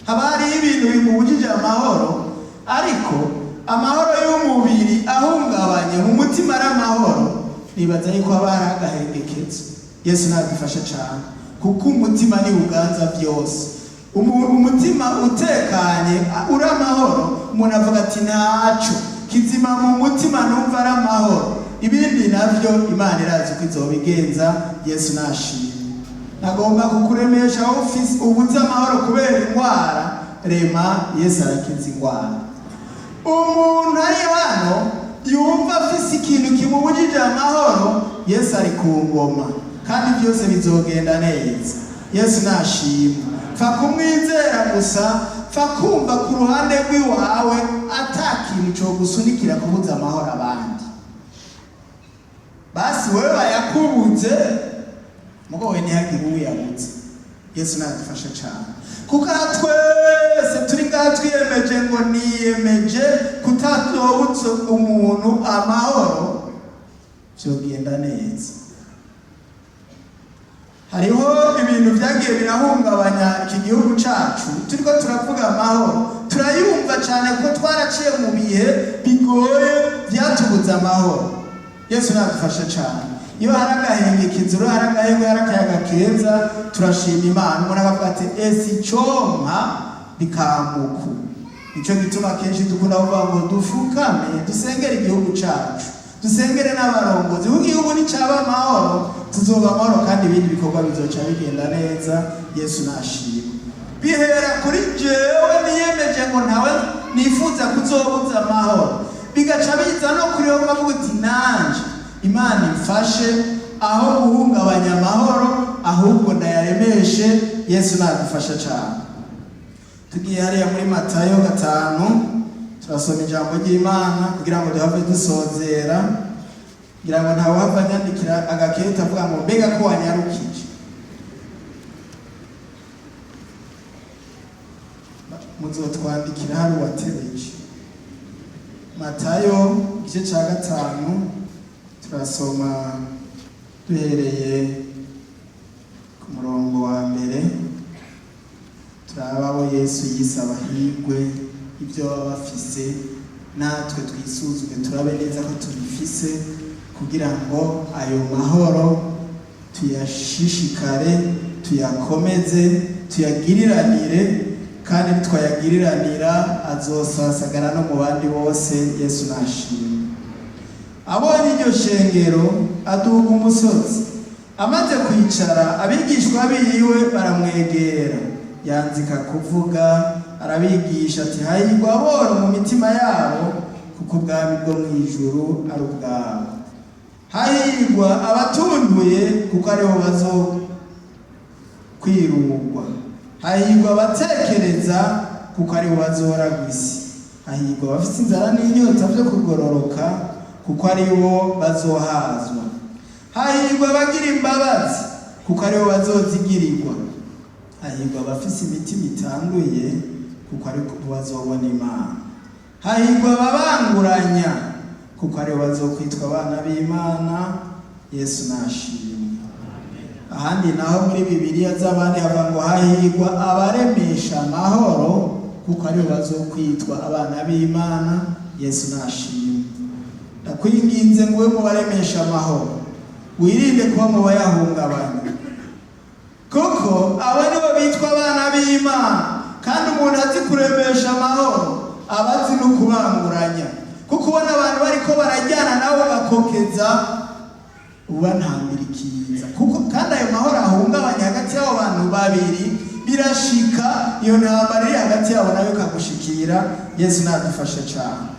Haba hariho ibintu bimubujije amahoro, ariko amahoro y'umubiri ahungabanye, mu mutima ari amahoro, nibaza yuko haba hari agahengekezo. Yesu nadufashe cane, kuko umutima ni uganza byose. Umutima utekanye, uri amahoro, umuntu avuga ati: "Ntaco kizima mu mutima numva ari amahoro." Ibindi navyo Imana irazi uko izobigenza. Yesu nashimwe. Nagomba kukuremesha aho ufise ubuze amahoro kubera indwara. Rema, Yesu arakiza indwara. Umuntu ari hano yumva afise ikintu kimubujije amahoro, Yesu ari ku ngoma kandi byose bizogenda neza. Yesu nashimwe. Pfa kumwizera gusa, pfa kumva ku ruhande rw'iwawe ata kintu cogusunikira kubuza amahoro abandi. Basi wewe bayakubuze, mugo we ntihagire uyabuze. Yesu nadufasha cyane, kuko aha twese turi ngaha twiyemeje ngo niyemeje kutatobutse umuntu amahoro, vyogenda neza. Hariho ibintu byagiye birahungabanya iki gihugu cacu. Turiko turavuga amahoro, turayumva cyane kuko twaraciye mu bihe bigoye byatubuza amahoro. Yesu nadufashe cyane. Iyo hari agahenge kizuru, hari agahenge, hari akayaga keza, turashima Imana. Umuntu akavuga ati: "Ese icompa bikamuku." Nicyo gituma kenshi dukunda kuvuga ngo dufukame dusengere igihugu cacu, dusengere n'abarongozi, kuko igihugu nicaba amahoro tuzoba amahoro, kandi ibindi bikorwa bizoca bigenda neza. Yesu nashimwe. Bihera kuri jewe niyemeje ngo ntawe nifuza kuzobuza amahoro, bigaca biza no kuri wowe ukavuga uti: "Nanje Imana imfashe, aho guhungabanya amahoro ahubwo ndayaremeshe." Yesu nadufashe cyane. Tugiye hariya muri Matayo 5, turasoma ijambo ry'Imana kugira ngo duhave dusozera, kugira ngo ntawuhava anyandikira agakete avuga ngo: "Mbega ko wanyarukije?" Muzotwandikira hari uwatebeje. Matayo igice cya 5, turasoma duhereye ku murongo wa 1. Turaba abo Yesu yise abahigwe, ibyo baba bafise, natwe twisuzume turabe neza ko tubifise, kugira ngo ayo mahoro tuyashishikare, tuyakomeze, tuyagiriranire, kandi nitwayagiriranira azosasagara no mu bandi bose. Yesu nashimwe. Abonye iryo shengero, aduga umusozi. Amaze kwicara, abigishwa biwe baramwegera. Yanzika kuvuga, arabigisha ati: "Hahirwa aboro mu mitima yabo, kuko ubwami bwo mu ijuru ari ubwabo. Hahirwa abatunduye, kuko aribo bazokwirugwa. Hahirwa abatekereza, kuko aribo bazoragwa isi. Hahirwa abafite inzara n'inyota byo kugororoka, kuko aribo bazohazwa. Hahirwa abagira imbabazi, kuko aribo bazozigirirwa. Hahirwa abafise imitima itanduye, kuko ariko bazobona Imana. Hahirwa ababanguranya, kuko aribo bazokwitwa abana b'Imana." Yesu nashimwe. Ahandi naho muri Bibiliya z'abandi hava ngo: "Hahirwa abaremesha amahoro, kuko aribo bazokwitwa abana b'Imana." Yesu nashimwe. Ndakwinginze ngo ube mu baremesha amahoro, wirinde kuba mu bayahungabanya, kuko abo nibo bitwa abana b'Imana. Kandi umuntu azi kuremesha amahoro aba azi no kubanguranya, kuko ubona abantu bariko barajyana nawe ugakokeza, uba ntambirikiza, kuko kandi ayo mahoro ahungabanya hagati y'abo bantu babiri, birashika iyo ntambara iri hagati yabo nayo ikagushikira. Yesu nadufashe cyane.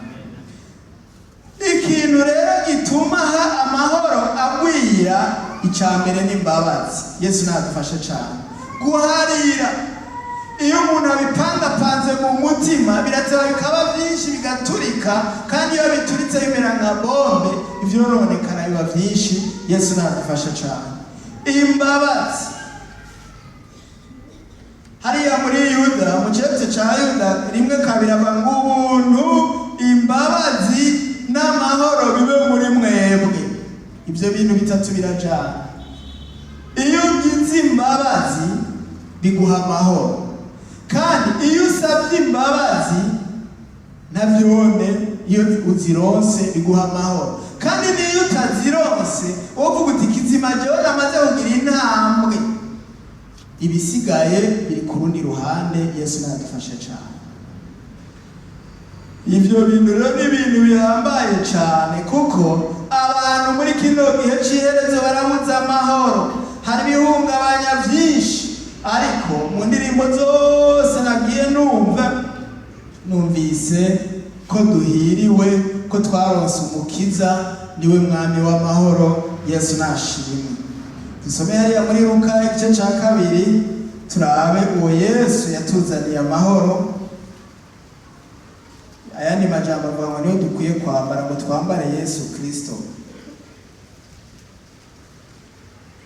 Ikintu rero gituma amahoro agwira, icya mbere ni imbabazi. Yesu nadufashe cyane. Guharira, iyo umuntu abipangapanze mu mutima, birateba bikaba byinshi, bigaturika, kandi iyo bituritse bimera nka bombe, ivyononekara biba byinshi. Yesu nadufashe cyane. Imbabazi, hariya muri Yuda, mu kiretse cya Yuda 1:2, ava ngo: "Ubuntu, imbabazi n'amahoro bibe muri mwebwe." Ibyo bintu bitatu birajana. Iyo ugize imbabazi biguha amahoro, kandi iyo usabye imbabazi navyone, iyo uzironse biguha amahoro, kandi n'iyo utazironse wovuga uti: "Kizima jewe namaze kugira intambwe, ibisigaye biri ku rundi ruhande." Yesu nadufashe cyane. Ibyo bintu rero ni ibintu bihambaye cyane, kuko abantu muri kino gihe cy'iherezo barabuze amahoro, hari ibihungabanya byinshi. Ariko mu ndirimbo zose nagiye numva, numvise ko duhiriwe, ko twaronse Umukiza, niwe Mwami w'amahoro. Yesu nashimwe. Dusome hariya muri Luka igice cya 2, turabe uwo Yesu yatuzaniye amahoro. Ayandi majambo avuga ngo niyo dukwiye kwambara, ngo twambare Yesu Kristo.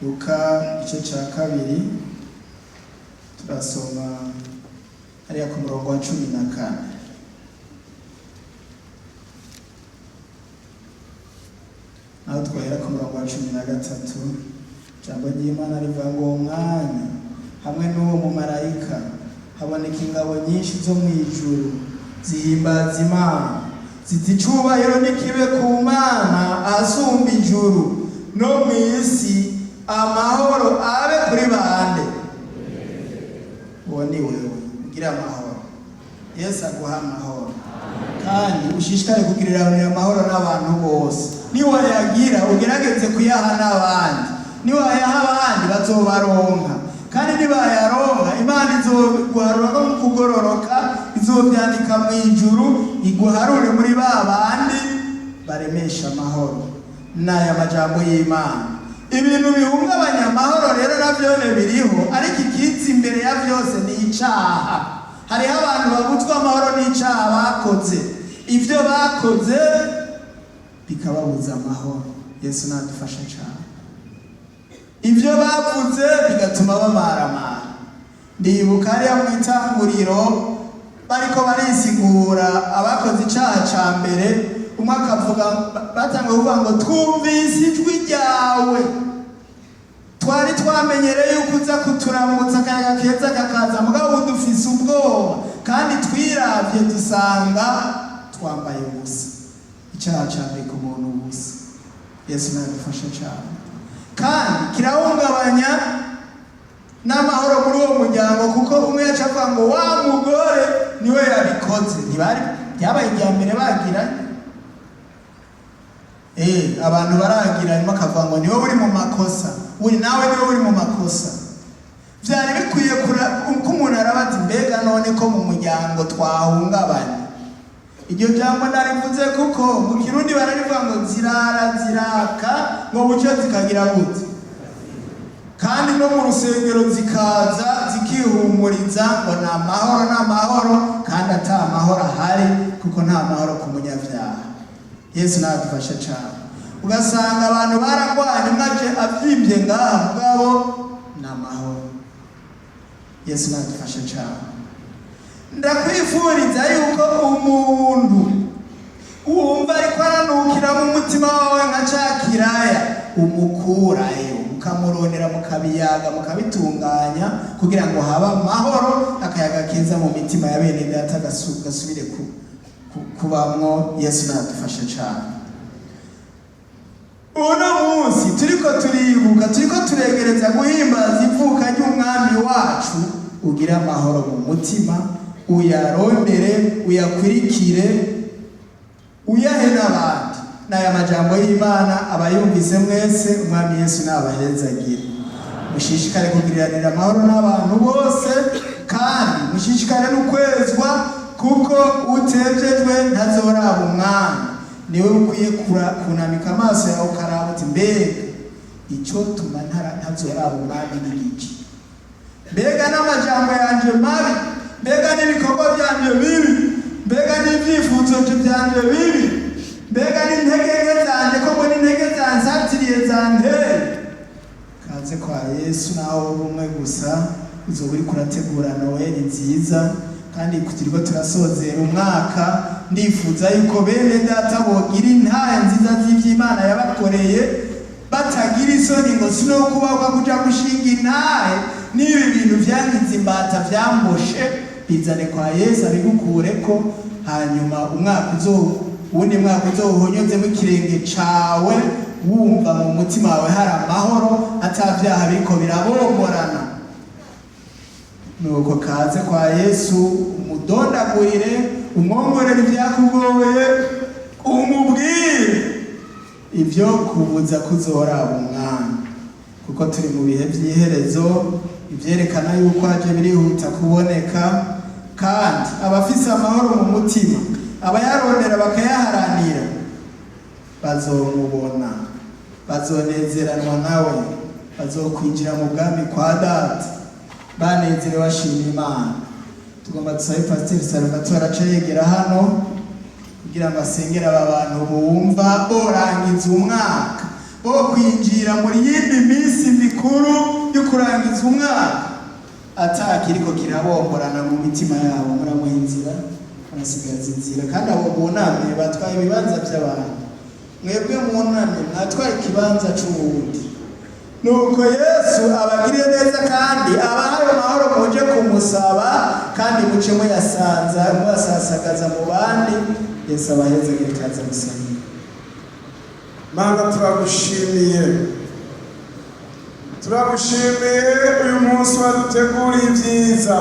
Luka igice cya 2, turasoma hariya ku murongo wa 14. Naho twahera ku murongo wa 13. Ijambo ry'Imana rivuga ngo uwo mwanya hamwe n'uwo mumarayika haboneka ingabo nyinshi zo mu ijuru zihimbaza Imana, ziti: "Icubahiro nikibe ku Mana ahasumba ijuru, no mu isi amahoro abe kuri bande?" Uwo ni wewe. Ugira amahoro, Yesu aguha amahoro, kandi ushishikare kugiriranira amahoro n'abantu bose. Niwayagira, ugerageze kuyaha n'abandi. Niwayaha abandi, bazobaronka, kandi nibayaronka, Imana izoguharura no mu kugororoka, izovyandika mu ijuru, iguharure muri ba bandi baremesha amahoro. N'aya majambo y'Imana. Ibintu bihungabanya amahoro rero navyone biriho, ariko ikiza imbere ya vyose ni icaha. Hariho abantu babutswe amahoro n'icaha bakoze, ivyo bakoze bikababuza amahoro. Yesu nadufasha cane. Ibyo bavuze bigatuma bamaramara. Ndibuka hariya mu itanguriro bariko barisigura, abakoze icaha ca mbere, umwe akavuga, batanguye kuvuga ngo: "Twumvise ijwi ryawe, twari twamenyereye yuko uza kuturamutsa, akayaga keza kakaza, mugabo ubu dufise ubwoba, kandi twiravye dusanga twambaye ubusa." Icyaha cyambika umuntu ubusa. Yesu nadufashe cyane. Kandi kirahungabanya n'amahoro muri uwo muryango, kuko umwe yaca avuga ngo: "Wa mugore niwe yabikoze." Ntibari byabaye irya mbere bagira abantu baragira, hanyuma akavuga ngo: "Niwe uri mu makosa, uri nawe, niwe uri mu makosa." Byari bikwiye ko umuntu arabaza: "Mbega none ko mu muryango twahungabanye?" Iryo jambo narivuze kuko mu Kirundi bararivuga ngo zirara ziraka, ngo buce zikagira gute? Kandi no mu rusengero zikaza zikihumuriza ngo ni amahoro, ni amahoro, kandi ata amahoro ahari, kuko nta mahoro ku munyabyaha. Yesu nadufashe cyane. Ugasanga abantu baragwanye, umwe aje avyimbye ngaha, mugabo ni amahoro. Yesu nadufashe cyane. Ndakwifuriza yuko umuntu wumva ariko aranukira mu mutima wawe nka ca kiraya, umukurayo, mukamurondera, mukabiyaga, mukabitunganya, kugira ngo habe amahoro, akayaga keza mu mitima ya bene data gasubire kubamwo. Yesu nadufashe cyane. Uno munsi turiko turibuka, turiko turegereza guhimbaza ivuka ry'Umwami wacu, ugira amahoro mu mutima, uyarondere, uyakurikire, uyahe n'abandi. N'aya majambo y'Imana, abayumvise mwese, Umwami Yesu nabahezagire. Mushishikare kugiriranira amahoro n'abantu bose, kandi mushishikare n'ukwezwa, kuko utejejwe ntazoraba Umwami. Niwe ukwiye kunamika amaso yawe, ukaraba uti: "Mbega icyo tuma ntazoraba Umwami ni iki? Mbega n'amajambo yanje mabi? Mbega n'ibikorwa byanje bibi? Mbega n'ibyifuzo byanje bibi? Mbega n'intege nke zanje, ko mbona intege zansatiriye, zanteye?" Kaze kwa Yesu, naho wowe umwe gusa uzoba uriko urategura Noweli nziza. Kandi turiko turasozera umwaka, ndifuza yuko bene data bogira intahe nziza z'ivy'Imana yabakoreye, batagira isoni ngo sinokubakwa kuja gushinga intahe n'ibi bintu vyangize imbata, vyamboshe. Bizane kwa Yesu abigukureko, hanyuma umwaka uzo uwundi mwaka uzowuhonyozemo ikirenge cawe wumva mu mutima wawe hari amahoro, ata vyaha biriko birabomborana. Nuko kaze kwa Yesu, umudondagurire, umwongorere ibyakugoye, umubwire ibyo kubuza kuzoraba Umwami, kuko turi mu bihe by'iherezo, ibyerekana yuko haje birihuta kuboneka. Kandi abafise amahoro mu mutima, abayarondera bakayaharanira, bazomubona, bazonezeranwa nawe, bazokwinjira mu bwami kwa Data banezerewe, bashima Imana. Tugomba dusabe Pasiteri Salvatore aca yegera hano kugira ngo asengere aba bantu bumva borangiza umwaka, bo kwinjira muri yindi minsi mikuru yo kurangiza umwaka atakiriko kirabomborana mu mitima yabo. Muramuha inzira, murasigaza inzira. Kandi abo bunamye batwaye ibibanza by'abantu. Mwebwe munamye mwatwaye ikibanza c'uwundi. Nuko Yesu abagiriye neza kandi abahaye amahoro, muje kumusaba kandi muce muyasanza, muyasasagaza mu bandi. Yesu abahezagire. Kaze musenge. Mana, turagushimiye, turagushimiye uyu munsi waduteguriye ibyiza.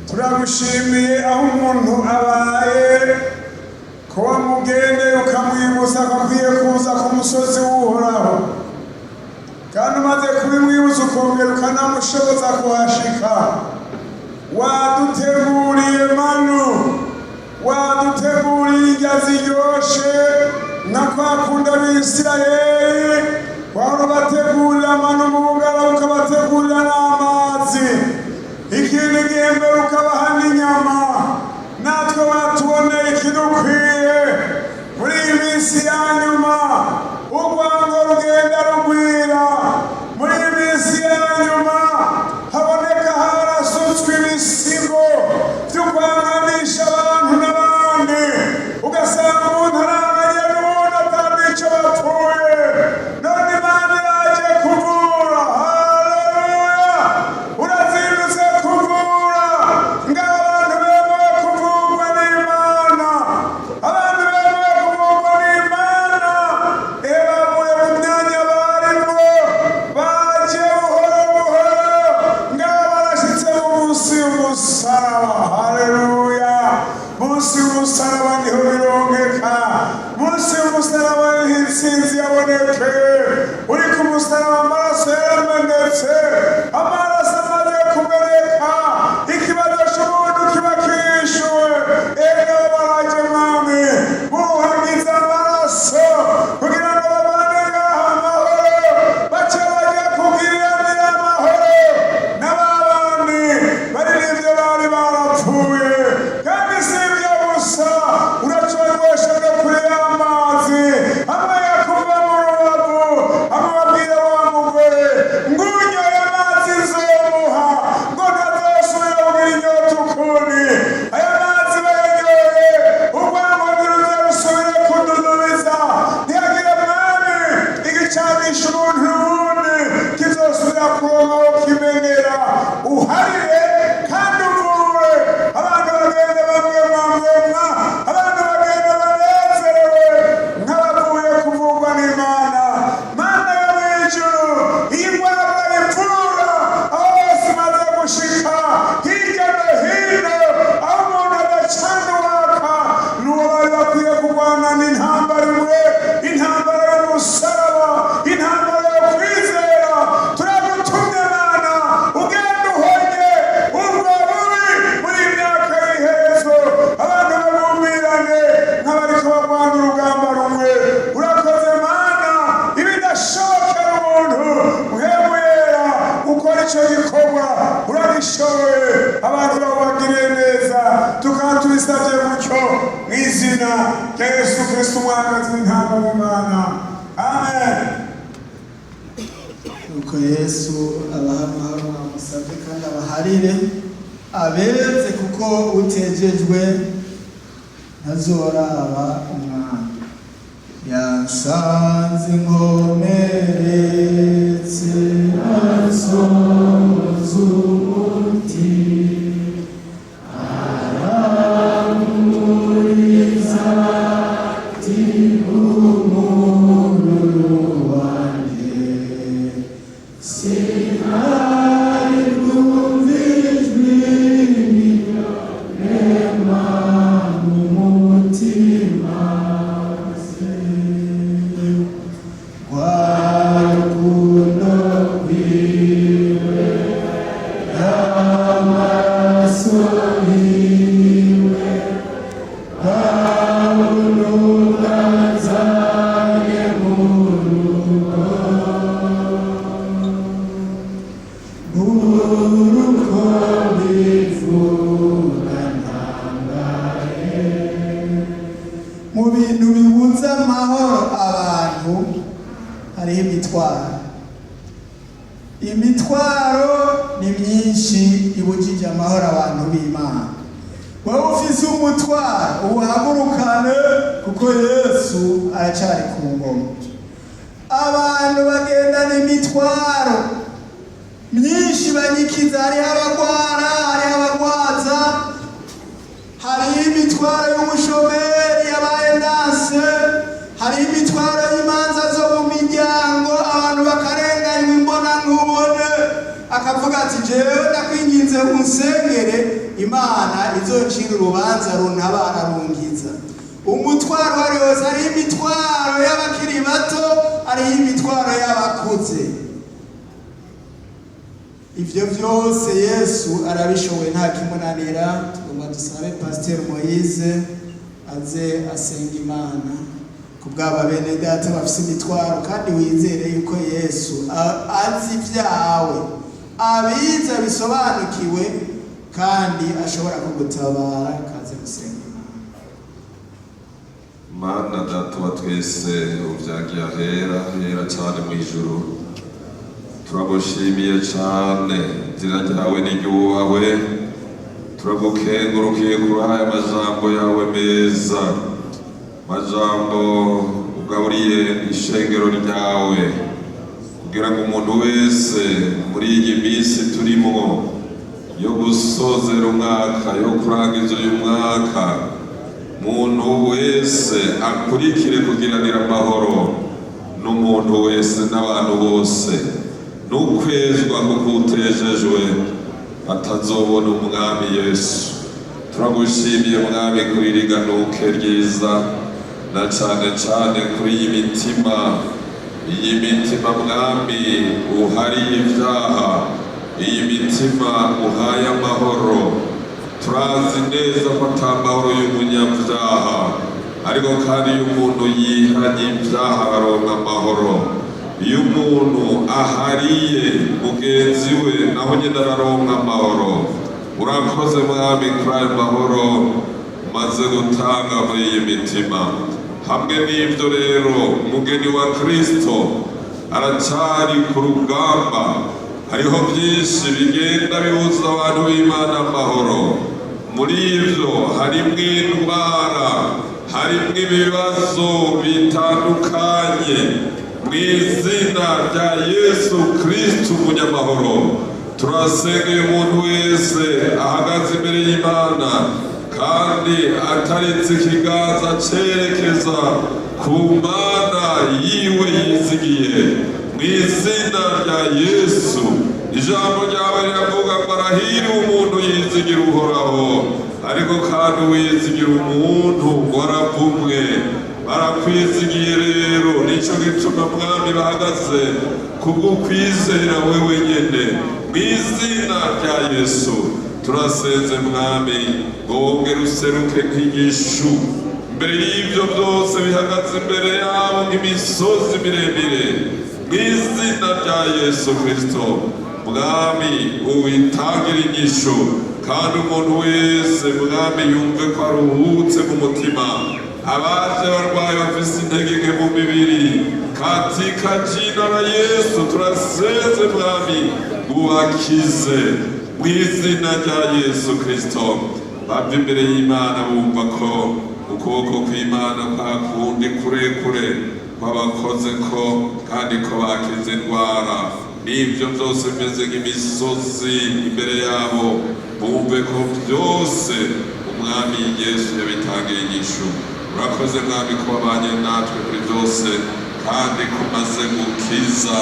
Turagushimiye aho umuntu abaye ko wamugendeye, ukamwibutsa ko akwiye kuza ku musozi w'Uhoraho, kandi umaze kubimwibutsa ukongera ukanamushoboza kuhashika. Waduteguriye manu, waduteguriye indya ziryoshe nka kwa kundi Abisirayeli wahora ubategurira manu mu bugara, ukabategurira n'amazi, ikindi gihe mbere ukabaha n'inyama. Natwe watuboneye ikidukwiye. Muri iyi minsi ya nyuma urwango rugenda rugwira, muri iyi minsi ya nyuma haboneka harasutswe ibisigo by'ukwanganisha abantu n'abandi, ugasanga umuntu aranganye n'uwundi atari icyo bapfuye. None Imana iraje kuvura. Haleluya! Urazindutse kuvura. Ngaho abantu bemewe kuvurwa n'Imana, abantu bemewe kuvurwa n'Imana, iyo bavuye mu myanya barimo baje buhoro buhoro, ngaho barashyitse munsi y'umusaraba. Haleluya! Munsi y'umusaraba niho birongeka, munsi y'umusaraba niho intsinzi yabonekeye. Uri ku musaraba amaraso yaramenetse, amaraso amaze kumeneka ikibazo cy'umuntu kiba kishuwe. Ega baraje, Mwami, buhagize amaraso kugira ngo babane ngaha amahoro, bace bajya kugiriranira amahoro n'ababandi baririmbye bari barapfuye. Kandi si ibyo gusa, uraconywesha no kuri ya mazi amwe yakuva mu rubavu, amwe babwira wa mugore ngo unyoye amazi nzomuha ngo ntazosubira kugira inyota ukundi. Aya mazi bayanyoye urwango ntiruze rusubire kududubiza, ntihagire, Mwami, igicanisha umuntu n'uwundi kizosubira kuronka aho kimenera. Uharire kandi uvure abantu, bagende bamwe mwamwemwa, abantu bagende banezerewe nk'abavuye kuvurwa n'Imana. Mana yo mw'ijuru, iyi ndwara urayivura aho hose imaze gushika hirya no hino, aho umuntu adacana uwaka n'uwo bari bakwiye kurwana n'intambara imwe, intambara y'umusaraba, intambara yo kwizera. Turagutumye, Mana, ugenda uhonye ubwo bubi muri iyi myaka y'iherezo, abantu babumirane nk'abariko barwana urugamba rumwe. Urakoze, Mana, ibidashobokera umuntu, Mpwemu Yera ukora icyo gikorwa, uragishoboye. Abantu babagiriye neza, tukaba tubisabye gutyo mu izina rya Yesu Kristo, umwagazi w'intama w'Imana. Amen. Nuko Yesu abaha amahoro mwamusabye kandi abaharire, abeze, kuko utejejwe ntazoraba Umwami. Yasanze inkomeretse, asoza umuti, arahumuriza ati: "Umururu wanjye sinari bwumve ijwi rema mu mutima." Rwa rukundo rwiwe, amaraso yiwe, abunubwa nzanye mu rugo. Uruko bivuga ntangaye. Mu bintu bibuza amahoro abantu hariho imitwaro. Imitwaro ni myinshi ibujije amahoro abantu b'Imana. Wowe ufise umutwaro, uwuhagurukane, kuko Yesu aracyari ku ngoma. Abantu bagendana imitwaro myinshi banyikiza. Hariho abagwara, hariho abagwaza, hariho imitwaro y'ubushomeri yabaye ndanse, hariho imitwaro y'imanza zo mu miryango, abantu bakarenganywa imbona nkubone, akavuga ati: "Jewe ndakwinginze unsengere, Imana izocira urubanza runtabara rungiza." Umutwaro wari wose, hariho imitwaro y'abakiri bato, hariho imitwaro y'abakuze. Ivyo vyose Yesu arabishoboye, nta kimunanira. Tugomba dusabe Pasiteri Moyize aze asenga Imana ku bw'aba bene data bafise imitwaro, kandi wizere yuko Yesu azi ibyawe, abiza bisobanukiwe, kandi ashobora kugutabara. Kaze gusenga Imana. Mana Data wa twese, uvyagiye ahera hera cyane mu ijuru, turagushimiye cyane. Izina ryawe niryubahwe. Turagukengurukiye kuri aya majambo yawe meza, majambo ugaburiye ishengero ryawe, kugira ngo umuntu wese muri iyi minsi turimo yo gusozera umwaka, yo kurangiza uyu mwaka, muntu wese akurikire kugiranira amahoro n'umuntu wese n'abantu bose, n'ukwezwa kuko utejejwe atazobona Umwami Yesu. Turagushimiye, Mwami, kuri iri ganuke ryiza, na cane cane kuri iyi mitima, iyi mitima, Mwami, uhariye ibyaha, iyi mitima uhaye amahoro. Turazi neza ko ata mahoro y'umunyabyaha, ariko kandi iyo umuntu yihanye ibyaha aronka amahoro. Iyo umuntu ahariye mugenzi we, naho nyine araronka amahoro. Urakoze, Mwami, kuri ayo mahoro umaze gutanga muri iyi mitima. Hamwe n'ibyo rero, umugeni wa Kristo aracyari ku rugamba. Hariho byinshi bigenda bibuza abantu b'Imana amahoro. Muri ibyo harimwo indwara, harimwo ibibazo bitandukanye. Mu izina rya Yesu Kristo umunyamahoro, turasengeye umuntu wese ahagaze imbere y'Imana kandi ataritse ikiganza cerekeza ku Mana yiwe yizigiye. Mu izina rya Yesu, ijambo ryawe riravuga ngo: "Arahiriwe umuntu yizigira Uhoraho, ariko kandi uwizigira umuntu ngo aravumwe." Barakwizigiye rero, nico gituma, Mwami, bahagaze kubw'ukwizera wewe nyene. Mu izina rya Yesu turasenze, Mwami, ngo wongere useruke nk'inyishu mbere y'ibyo byose bihagaze imbere yabo nk'imisozi miremire. Mu izina rya Yesu Kristo, Mwami, uwitangire inyishu, kandi umuntu wese, Mwami, yumve ko aruhutse mu mutima. Abaje barwaye, bafise intege nke mu mibiri, katika jina la Yesu turasenze, Mwami, ubakize mu izina rya Yesu Kristo. Bava imbere y'Imana bumva ko ukuboko kw'Imana kwa kundi kurekure kwabakoze ko, kandi ko bakize indwara n'ibyo byose bimeze nk'imisozi imbere yabo. Bumve ko byose Umwami Yesu yabitangiye inyishu. Urakoze, Mwami, ko wabanye natwe muri byose, kandi ko umaze gukiza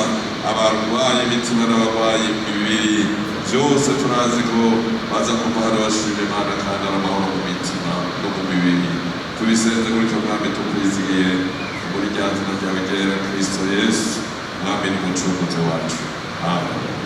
abarwaye imitima n'abarwaye imibiri. Byose turazi ko baza kuva hano bashima Imana, kandi ari amahoro mu mitima no mu mibiri. Tubisenze gutyo, Mwami, tukwizigiye muri rya zina ryawe ryera, Kristo Yesu, Mwami n'Umucunguzi wacu. Amen.